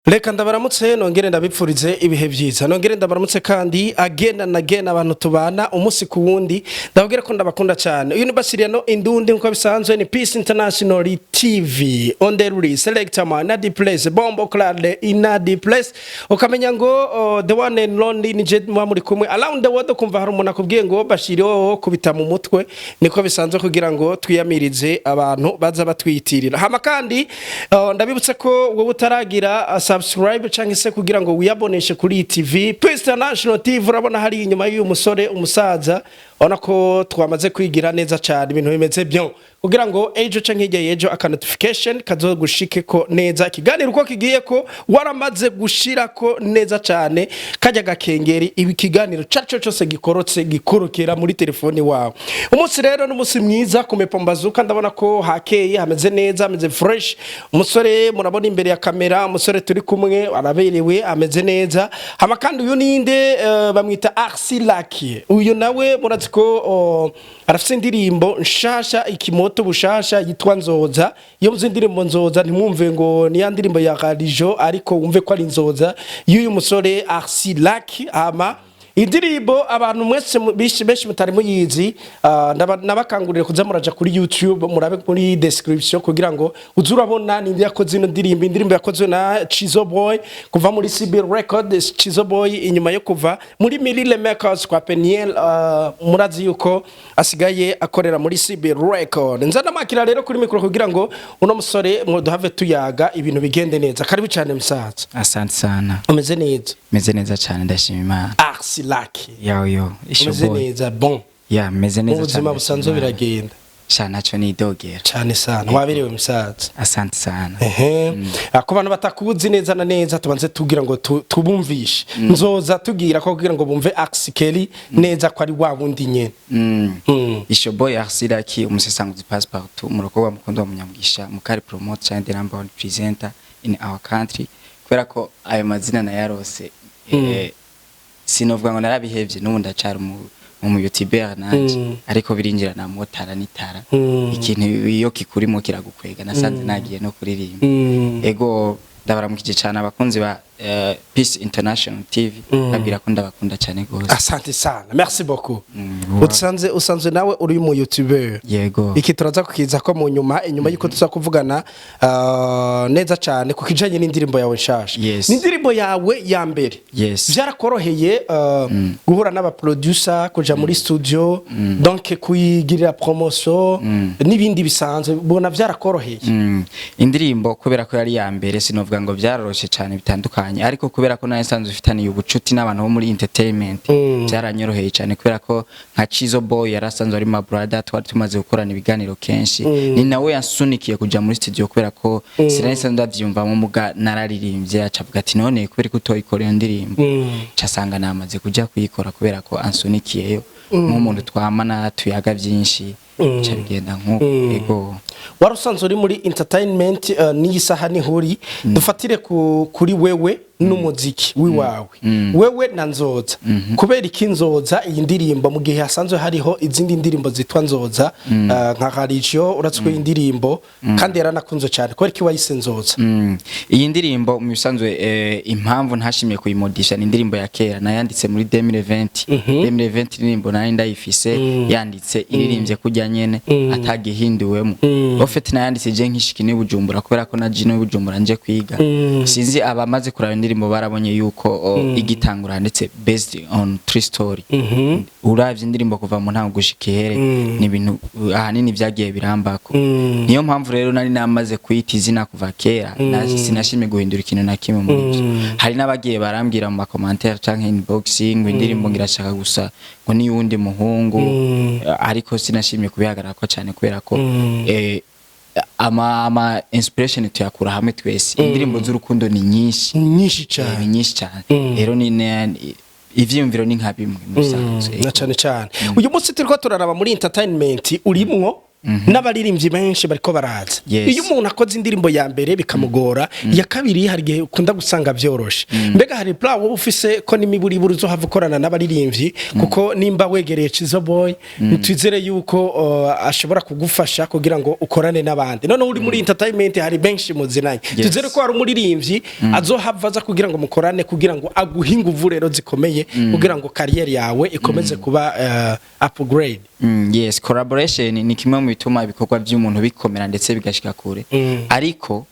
Reka ndabaramutse, nongere ndabipfurize ibihe byiza, nongere ndabaramutse kandi again and again, abantu tubana umunsi ku wundi, ndababwira ko ndabakunda cyane. Uyu ni Basiriano Indundi, nkuko bisanzwe ni Peace International TV on the release selector man na the place bombo clade in the place. Ukamenya ngo the one and only ni je muba muri kumwe around the world. Kumva hari umuntu akubwiye ngo Bashiri wowe kubita mu mutwe, niko bisanzwe kugira ngo twiyamirize abantu baza batwiyitirira. Hama kandi ndabibutse ko wowe utaragira subscribe cyangwa se kugira ngo wiyaboneshe kuri iyi TV Peace International TV, urabona hari inyuma y'uyu musore umusaza, urabona ko twamaze kwigira neza cyane, ibintu bimeze byo kugira ngo ejo canke hirya y'ejo aka notification kazogushike ko neza ikiganiro uko kigiye, ko waramaze gushirako neza cyane kajya gakengeri, ibi kiganiro caco cyose gikorotse gikorokera muri telefoni wawe. Umunsi rero n'umunsi mwiza ku Mepombazuka, ndabona ko hakeye, hameze neza, hameze fresh. Umusore murabona imbere ya kamera, umusore turi kumwe araberewe, ameze neza. Hama kandi uyu ninde? Bamwita Arsi Lucky. Uyu nawe murazi ko arafise indirimbo nshasha, ikimoto bushasha yitwa Nzoza. Iyo muzi indirimbo Nzoza, ntimwumve ngo ni ya ndirimbo ya Radijo, ariko wumve ko ari Nzoza y'uyu musore Arsi Lucky. Hama indirimbo abantu mwese benshi mutari muyizi, nabakangurira kuza muraja kuri YouTube, murabe muri description kugira ngo uze urabona ninde yakoze ino ndirimbo. Indirimbo yakozwe na Chizo Boy kuva muri CB Records. Chizo Boy inyuma yo kuva muri Mirile Makers kwa Peniel, murazi yuko asigaye akorera muri CB Record. Nza ndamakira rero kuri mikoro kugira ngo uno musore mwoduhave tuyaga, ibintu bigende neza. Karibu cyane musaza. Asante sana. Umeze neza? Meze neza cyane, ndashima Imana. Arsi Lucky. Yo yo, Umeze it's your boy. neza, bon? Ya, meze Mu neza buzima cyane. busanzwe biragenda? Sha, ntacyo nidogera. Cyane sana, waberewe musaza. Asante sana. Ehe. Ku bantu batakuzi neza na neza, tubanze tugira ngo tubumvishe Nzoza, tugira ko kugira ngo bumve Arsi Kelly neza ko ari wa wundi nyene. It's your boy Arsi Lucky, umusesanguzi passepartout, umurokobwa mukunda wa munyamugisha, mukari promote cyane, the number one presenter in our country, kubera ko ayo mazina nayarose, sinovuga ngo narabihevye, n'ubu ndacara mu youtuber nanje, ariko birinjira na motara nitara. Ikintu iyo kikurimo kiragukwega, nasanze nagiye no kuririmba. Ego, ndabaramukije cyane abakunzi ba Peace International TV, babwira ko ndabakunda cyane gose. Asante sana, merci beaucoup. Usanzwe nawe uri mu youtuber? Yego. Iki turaza kukiza ko mu nyuma, inyuma yuko tuza kuvugana neza cyane ku kijanye n'indirimbo yawe nshasha. Yes. Ni indirimbo yawe ya mbere? Yes. Byarakoroheye guhura n'aba producer, kuja muri studio, donc kuyigirira promotion n'ibindi bisanzwe, bona byarakoroheye? Indirimbo kubera ko yari ya mbere, sinovuga ngo byaroroshe cyane bitandukanye, ariko kubera ko nayo nsanzwe ufitaniye ubucuti n'abantu bo muri entertainment, byaranyoroheye cyane, kubera ko nka Chizo Boy yarasanzwe ari my brother, twari tumaze gukorana ibiganiro kenshi, ni nawe yansunikiye kuja muri studio, kubera ko sinari nsanzwe ndavyiyumvamo, muga nararirimbye, acavuga ati: "None kubera ko utoyikora iyo ndirimbo?" Casanga namaze kuja kuyikora kubera ko ansunikiyeyo nk'umuntu twamana tuyaga byinshi, ca bigenda nk'uko. Ego. Wari usanzwe uri muri entertainment, n'iyi saha nihuri dufatire kuri wewe n'umuziki wiwawe, wewe na Nzoza. Kubera iki Nzoza, iyi ndirimbo, mu gihe hasanzwe hariho izindi ndirimbo zitwa Nzoza, nka Harijio, uratswe indirimbo kandi yaranakunzwe cyane, kubera iki wayise Nzoza? Iyi ndirimbo mu bisanzwe, impamvu ntashimye kuyimodisha, ni indirimbo ya kera nayanditse muri 2020. 2020 indirimbo nari ndayifise yanditse, iririmbye kujya nyene atagihinduwemo. Au fait nayanditse je nkishika ni Bujumbura, kubera ko na Jino Bujumbura nje kwiga. Sinzi abamaze kuraba indirimbo barabonye yuko igitangura handitse "based on true story". Uravye indirimbo kuva mu ntango gushika ihere, ni ibintu ahanini vyagiye birambako. Niyo mpamvu rero nari namaze kuyita izina kuva kera, sinashimye guhindura ikintu na kimwe muri ivyo. Hari n'abagiye barambwira mu ma commentaire canke inbox ngo indirimbo ngirashaka gusa ngo ni yundi muhungu, ariko sinashimye kubihagarara ko cyane, kubera ko ama inspiration tuyakura hamwe twese. Indirimbo z'urukundo ni nyinshi. Nyinshi Ni cyane. nyinshi cyane. Rero ni ivyiyumviro ni nka bimwe mu bisanzwe. Na cyane cyane uyu munsi turiko turaraba muri entertainment urimwo. N'abaririmbyi benshi bariko baraza. Iyo umuntu akoze indirimbo ya mbere bikamugora, iya kabiri hari igihe ukunda gusanga byoroshe. Mbega hari plan wowe ufise ko n'imiburiburi uzohava ukorana n'abaririmbyi? Kuko nimba wegereye Cizo Boy, twizere yuko ashobora kugufasha kugira ngo ukorane n'abandi. Noneho uri muri entertainment, hari benshi muzinanye. Twizere ko hari umuririmbyi azohava aza kugira ngo mukorane, kugira ngo aguhe inguvu rero zikomeye, kugira ngo carrière yawe ikomeze kuba upgrade. Yes, collaboration ni kimwe mu bituma ibikorwa by'umuntu bikomera ndetse bigashika kure. Ariko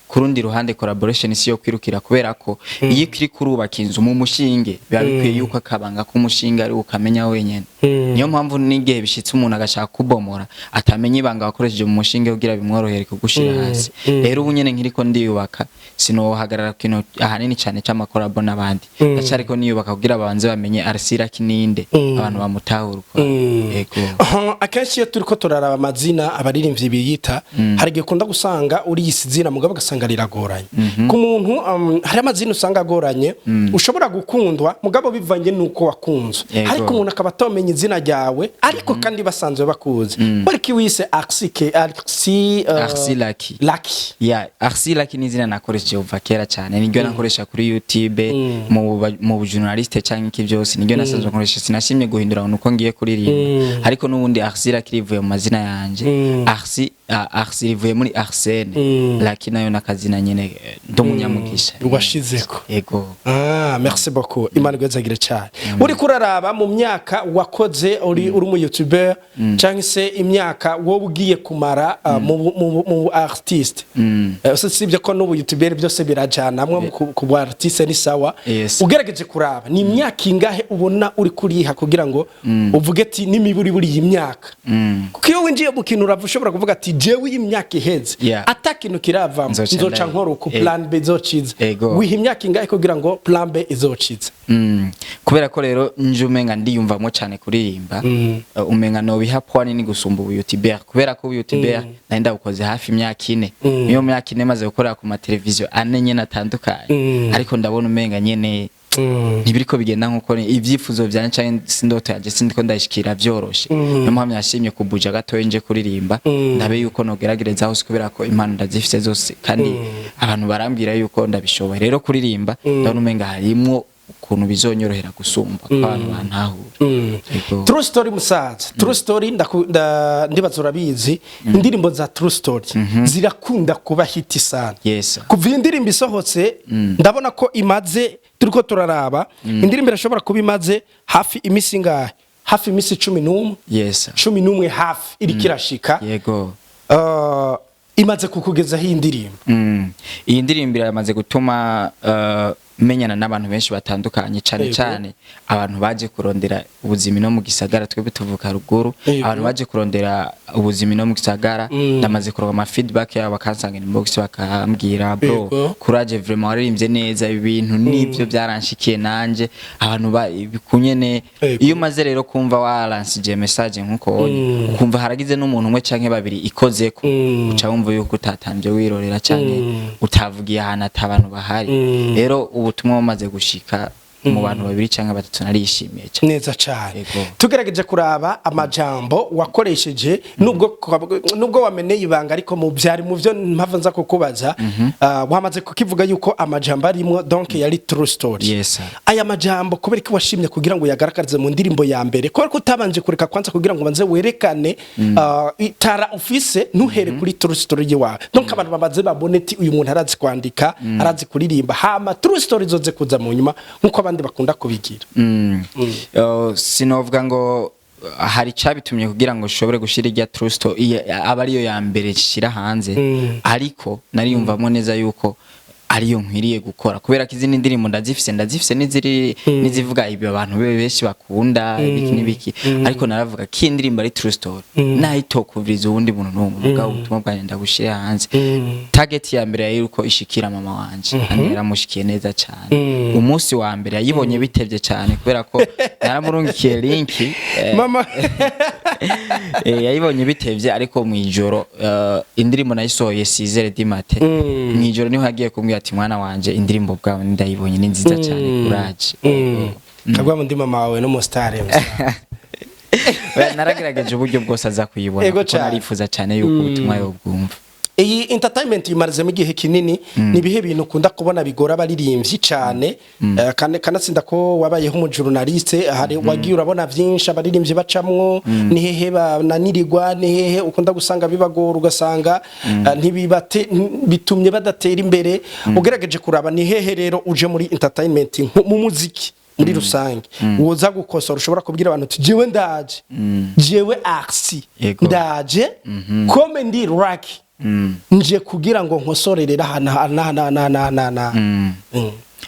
ku rundi ruhande, collaboration si yo kwirukira, kubera ko iyo ikiri kurubaka inzu mu mushinge, biba bikwiye yuko akabanga k'umushinge ari ukamenya wenyene. Niyo mpamvu n'igihe bishitse umuntu agashaka kubomora, atamenya ibanga wakoresheje mu mushinge kugira bimworohere kugushira hasi. Rero ubu nyene nkiriko ndiyubaka, sinohagarara ku kintu ahanini cyane c'ama collabo n'abandi. Ndacariko niyubaka kugira babanze bamenye Arsira kininde, abantu bamutahura uko. Yego. Aha, akenshi iyo turiko turaraba amazina abaririmbyi biyita, hari igihe ukunda gusanga uriyise izina, mugabo ugasanga riragoranye ku muntu. Hari amazina usanga agoranye, ushobora gukundwa mugabo bivanye n'uko wakunzwe. Ariko umuntu akaba atomenya izina ryawe, ariko kandi basanzwe bakuzi. Bariki wise Arsi Arsi Arsi Lucky. Lucky. Yeah, Arsi Lucky ni izina nakoresheje kuva kera cyane, niryo nakoresha kuri YouTube, mu bujournaliste cyangwa iki byose, niryo nasanzwe nkoresha. Sinashimye guhindura nuko ngiye kuririmba, ariko n'ubundi Arsi Lucky rivuye mu mazina yanje. Arsi, Arsi rivuye muri Arsene, Lucky nayo nakazina nyene, ndi umunyamugisha. Washizeko. Yego. Ah, merci beaucoup. Imana igwezagire cyane. Uri kuraraba mu myaka wakoze uri umu YouTuber, cyangwa se imyaka wowe ugiye kumara mu artiste. Usibye ko n'ubu YouTuber byose birajanamwe ku bu artiste ni sawa. Ugerageje kuraba, ni imyaka ingahe ubona uri kuriha kugira ngo uvuge ati n'imiburi buri iyi myaka? Kuko iyo winjiye mu kintu urava ushobora kuvuga ati jewe iyi myaka iheze ata kintu kiravamo, Nzoca nzoca nkora uku, plan B izociza. Wiha imyaka ingahe kugira ngo plan B izociza? Kubera ko rero nje umenga ndiyumvamo cyane kuririmba, umenga nobiha poids nini gusumba ubu YouTuber, kubera ko ubu YouTuber nari ndabukoze hafi imyaka 4. Niyo myaka 4 maze gukorera ku mateleviziyo ane nyene atandukanye, ariko ndabona umenga nyene ntibiriko bigenda nkuko ibyifuzo vyanje canke sindoto yanje sindiko ndayishikira vyoroshe. Niyo mpamvu yashimye kubuja gatoya nje kuririmba, ndabe yuko nogeragereza hose, kubera ko impano ndazifise zose kandi abantu barambwira yuko ndabishoboye. Rero kuririmba ndabona umenga harimwo ukuntu bizonyorohera gusumba ko abantu bantahura. Yego. True story, musaza, true story, ndibaza urabizi, indirimbo za true story zirakunda kuba hit sana. Kuva iyi ndirimbo isohotse, ndabona ko imaze, turiko turaraba, indirimbo irashobora kuba imaze hafi imisi ingahe? Hafi imisi 11. 11 hafi iriko irashika. Imaze kukugezaho iyi ndirimbo? Iyi ndirimbo iramaze gutuma menyana n'abantu benshi batandukanye cyane, cyane abantu baje kurondera ubuzima no mu gisagara. Twebwe tuvuka ruguru. Abantu baje kurondera ubuzima no mu gisagara, ndamaze kuronka ama feedback yabo, bakansanga inbox, bakambwira: "Bro, courage vraiment, waririmbye neza, ibi bintu nibyo byaranshikiye nanje." Abantu bikunyene. Iyo umaze rero kumva waransije message nkuko wonye, ukumva haragize n'umuntu umwe canke babiri ikozeko, uca wumva yuko utatambye wirorera canke utavugiye ahantu ata abantu bahari. Rero ubutumwa bumaze gushika mu bantu babiri canke batatu, narishimiye cyane. Neza cyane. Yego. Tugerageje kuraba amajambo wakoresheje, nubwo wameneye ibanga, ariko mu byari mu byo mpamvu nza kukubaza, wamaze kukivuga yuko amajambo arimwo donc yari true story. Yes, sir. Aya majambo, kubera ko washimye kugira ngo yagaragarize mu ndirimbo ya mbere, kubera ko utabanje kureka kwanza kugira ngo banze werekane itara ufise, ntuhere kuri true story yiwawe, donc abantu babanze babone ati uyu muntu arazi kwandika, arazi kuririmba, hama true story zoze kuza mu nyuma nkuko abandi bakunda kubigira? Sinovuga ngo hari icabitumye kugira ngo ushobore gushira irya true story aba ariyo ya mbere nshira hanze, ariko nariyumvamo neza yuko ariyo nkwiriye gukora, kubera ko izindi ndirimbo ndazifise n'iziri n'izivuga ibyo abantu benshi bakunda, ibiki n'ibiki, ariko naravuga ko iyi ndirimbo ari true story, nayitokuviriza uwundi muntu n'umwe, mugabo ubutumwa bwanjye ndabushire hanze. Target ya mbere yari uko ishikira mama wanje, kandi yaramushikiye neza cyane. Umunsi wa mbere yayibonye bitevye cyane, kubera ko naramurungikiye link, Mama. Yayibonye bitevye, ariko mwijoro, indirimbo nayisohoye 6h du matin, mwijoro niho yagiye kumbwira ati: "Mwana wanje, indirimbo bwawe ndayibonye, ni nziza cyane, courage." Kagwa mu ndi mama wawe no mu star. Oya, naragerageje uburyo bwose aza kuyibona, Ego kuko cane. narifuza cyane yuko ubutumwa yobwumva. Iyi entertainment imarizemo igihe kinini. Ni ibihe bintu ukunda kubona bigora abaririmbyi cyane? Kandi kanatsinda ko wabayeho umujournaliste, hari wagiye urabona byinshi abaririmbyi bacamwo. Ni hehe bananirirwa? Ni hehe ukunda gusanga bibagora, ugasanga ntibibate, bitumye badatera imbere? Ugerageje kuraba, ni hehe rero uje muri entertainment, mu muziki muri rusange, woza gukosora, ushobora kubwira abantu uti: "Jewe ndaje, jewe Arsi, ndaje comme ndi Lucky, nje kugira ngo nkosorere aha na na na na na na na"?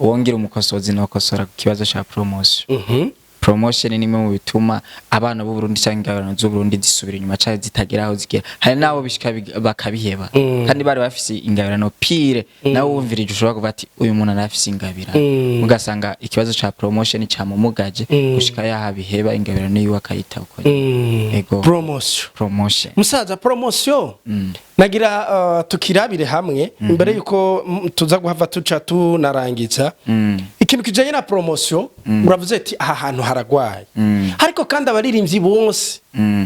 Wongera umukosozi, nokosora ku kibazo ca promotion. Promotion ni imwe mu bituma abana b'u Burundi cyangwa ingabano z'u Burundi zisubira inyuma cyangwa zitagera aho zigera. Hari n'abo bishika bakabiheba kandi bari bafise ingabirano pire. Nawe wumvirije ushobora kuvuga ati: "Uyu muntu arafise ingabirano." Ugasanga ikibazo ca promotion camumugaje gushika yaha biheba ingabirano yiwe, akayita uko nyene. Ego. Promotion. Promotion. Musaza, promotion nagira tukirabire hamwe imbere yuko tuza guhava tuca tunarangiza. Ikintu kijanye na promotion, uravuze ati aha hantu haragwaye, ariko kandi abaririmbyi bose,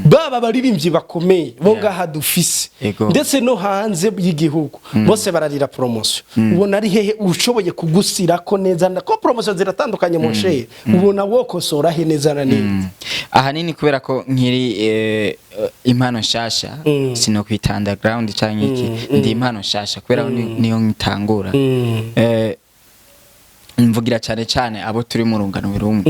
baba abaririmbyi bakomeye bo ngaha dufise, ndetse no hanze y'igihugu, bose bararira promotion. Ubona ari hehe ushoboye kugusirako neza ko promotion ziratandukanye mu nshere? Ubona wokosora he neza na neza? Ahanini kubera ko nkiri impano nshasha, sinokwita underground canke iki, ndi impano nshasha kubera ko niyo nkitangura. Mvugira cyane cyane abo turi mu rungano rumwe.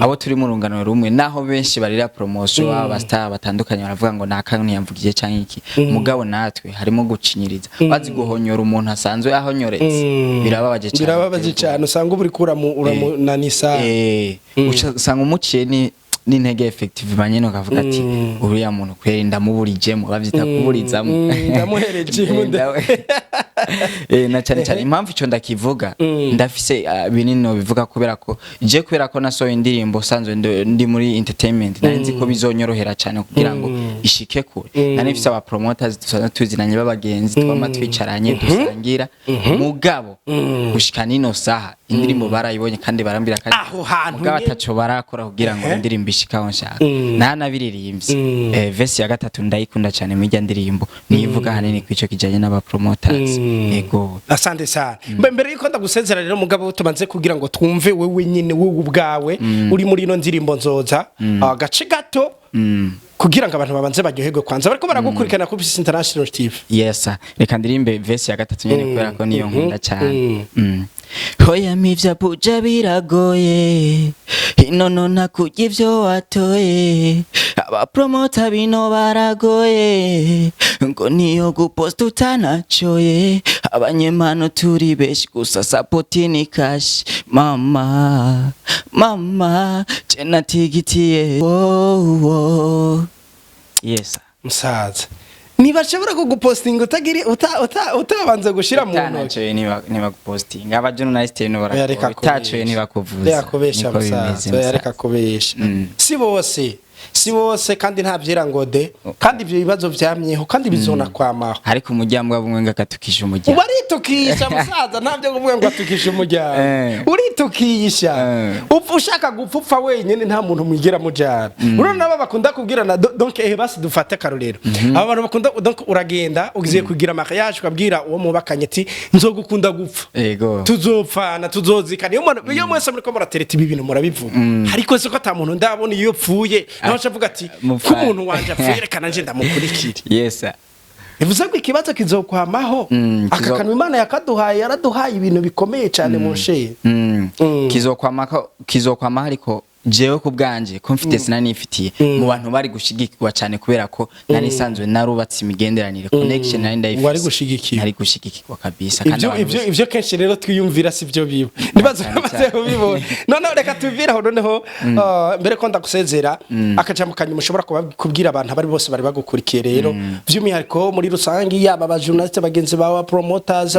Abo turi mu rungano rumwe, naho benshi barira promotion, aba star batandukanye baravuga ngo naka ntiyamvugiye canke iki, mugabo natwe harimo gucinyiriza, bazi guhonyora umuntu asanzwe ahonyoretse. Birababaje cyane. Birababaje cyane, usanga uba uriko uramunanisa. Usanga umuciye ni n'intege effective nyene, ukavuga ati: "Uriya muntu kweri ndamuburijemo." Bavyita kuburizamo. Ndamuhereje. Na cyane cyane impamvu ico ndakivuga, ndafise binini bivuga, kubera ko je, kubera ko nasohoye indirimbo sanzwe ndi muri entertainment, nari nzi ko bizonyorohera cyane kugira ngo ishike kure. Nari mfise aba promoters dusanzwe tuzinanye, b'abagenzi, twama twicaranye, dusangira, mugabo gushika nino saha indirimbo barayibonye kandi barambwira kandi Aho hantu mugabo ataco barakora kugira ngo indirimbo ishike aho nshaka. Ntanabiririmbye. Verse ya gatatu ndayikunda cyane muri irya ndirimbo, niyo ivuga ahanini kw'ico kijanye n'aba promoters. Ego. Asante sana. Mbere yuko ndagusezera rero, mugabo tubanze kugira ngo twumve wewe nyine, wowe ubwawe uri muri ino ndirimbo Nzoza, agace gato kugira ngo abantu babanze baryoherwe kwanza bariko baragukurikirana kuri Peace International TV. Yes, reka ndirimbe verse ya gatatu nyene kubera ko niyo nkunda cyane. Hoya mivya buja biragoye, inono ntakurya ivyo watoye. Abapromota bino baragoye, ngo niyo guposta utanacoye. Abanyempano turi benshi, gusa support ni cash. Mama, mama, je natigitiye, oh, oh. Yes. Musaza, ntibashobora kugupostinga utagira utabanza gushira mu ntoki. Utanacoye niba gupostinga, aba journalist no Oya, reka barakora, utacoye kubesha. ntibakuvuza. Reka kubesha. Niko bimeze, Musaza, oya, reka musaza. kubesha. Si bose, si bose, kandi nta vyera ngo de, kandi ivyo bibazo vyamyeho kandi bizona kwamaho. Ariko umuryango bumwe ngo akatukisha umuryango. Uba aritukisha, musaza, ntabyo kuvuga ngo atukisha umuryango. Uritukisha. Upfa ushaka gupfa, upfa wenyine, nta muntu mwigera mujana. Urabona nabo bakunda kubwirana donc basi dufate akarorero, aba bantu bakunda, donc uragenda ugiye kugira mariage, ukabwira uwo mubakanye ati: "Nzogukunda gupfa, tuzopfana, tuzozikana." Iyo mwese muriko muratereta ibi bintu murabivuga, ariko siko ata muntu ndabona iyo pfuye nawe aca avuga ati: Mupfane. "Ko umuntu wanje apfuye, reka nanje ndamukurikire." Yes. Bivuze ngo ikibazo kizokwamaho. Aka kantu Imana yakaduhaye, yaraduhaye ibintu bikomeye cyane mu nshere. Kizokwama, ariko jewe ku bwanje confidence nari nifitiye mu bantu bari gushigikirwa cyane, kubera ko nari nsanzwe narubatse imigenderanire, connection nari ndayifise. Wari gushigikirwa. Nari gushigikirwa kabisa, kandi Ibyo abantu ibyo bose- ibyo kenshi rero twiyumvira si byo biba, nibazo Cyane bamaze cyane. kubibona. Noneho reka tubiviraho. Noneho mbere ko ndagusezera, akajambo kanyuma ushobora kubwira abantu abari bose bari bagukurikiye rero, by'umwihariko muri rusange, yaba aba journaliste bagenzi bawe, promoters,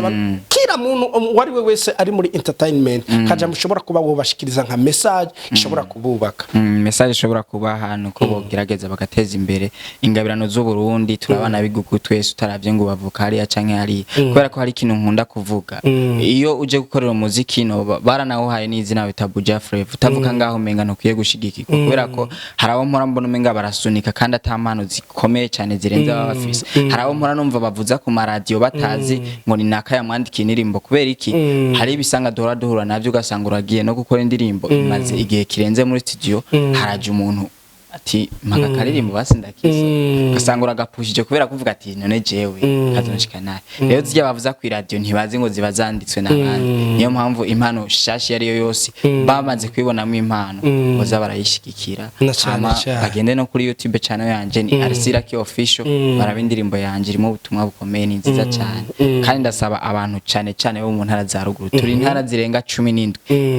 kila Kila muntu uwo ari we wese ari muri entertainment, kajambo ushobora kuba wobashikiriza nka message ishobora kububaka. Message ishobora kubaha nuko bogerageza bagateza imbere ingabirano z'u Burundi. Turabana bigugu twese, utaravye ngo bavuka hariya canke hariya, kubera ko hari ikintu nkunda kuvuga: iyo uje gukorera umuziki no baranawuhaye n'izina bita Buja Flavor, utavuka ngaho umenga ntukwiye gushigikirwa, kubera ko hari abo mpora mbona umenga barasunika kandi ata mpano zikomeye cyane zirenze baba bafise. Hari abo mpora numva bavuza ku maradiyo batazi ngo ni naka yamwandikiye indirimbo. Kubera iki? Hari ibisanga duhora duhura navyo, ugasanga uragiye no gukora indirimbo imaze igihe kirenze muri studio, haraje umuntu ati: "Mpaka akaririmbo basi ndakiza", ugasanga uragapushije kubera kuvuga ati: "None jewe kazonshika nahe?" Rero zirya bavuza ku iradiyo ntibazi ngo ziba zanditswe n'abandi. Niyo mpamvu impano shasha iyo ariyo yose bamaze kubibonamo impano, boza barayishigikira. Na cane Hama cane. bagende no kuri YouTube channel yanje, ni Arsiraki Official, baraba indirimbo yanje irimo ubutumwa bukomeye, ni nziza cyane. Kandi ndasaba abantu cyane cyane bo mu ntara za ruguru, turi intara zirenga 17,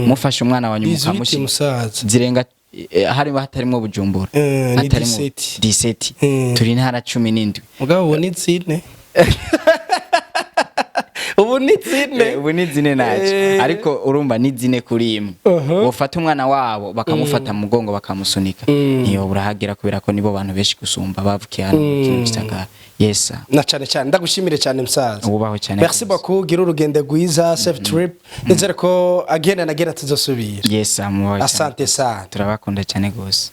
mufashe umwana wanyu 18, mukamushyi musaza. Zirenga harimo hatarimo Bujumbura. Ni Hatarimo 17. 17. Turi intara 17. Mugabo ubu ni zine, ubu ni zine. Ubu ni zine naco, ariko urumva ni zine kuri imwe. Bofata umwana wabo bakamufata mu mugongo bakamusunika, ntiyo burahagera, kubera ko nibo bantu benshi gusumba bavukiye hano mu kino gisagara yesa. Na cane cyane, ndagushimire cyane musaza. Ubaho cyane. Merci beaucoup, gira urugendo rwiza, safe trip. Nizere ko again and again tuzosubira. Yesa, mubaho cyane. Asante sana. Turabakunda cyane gose.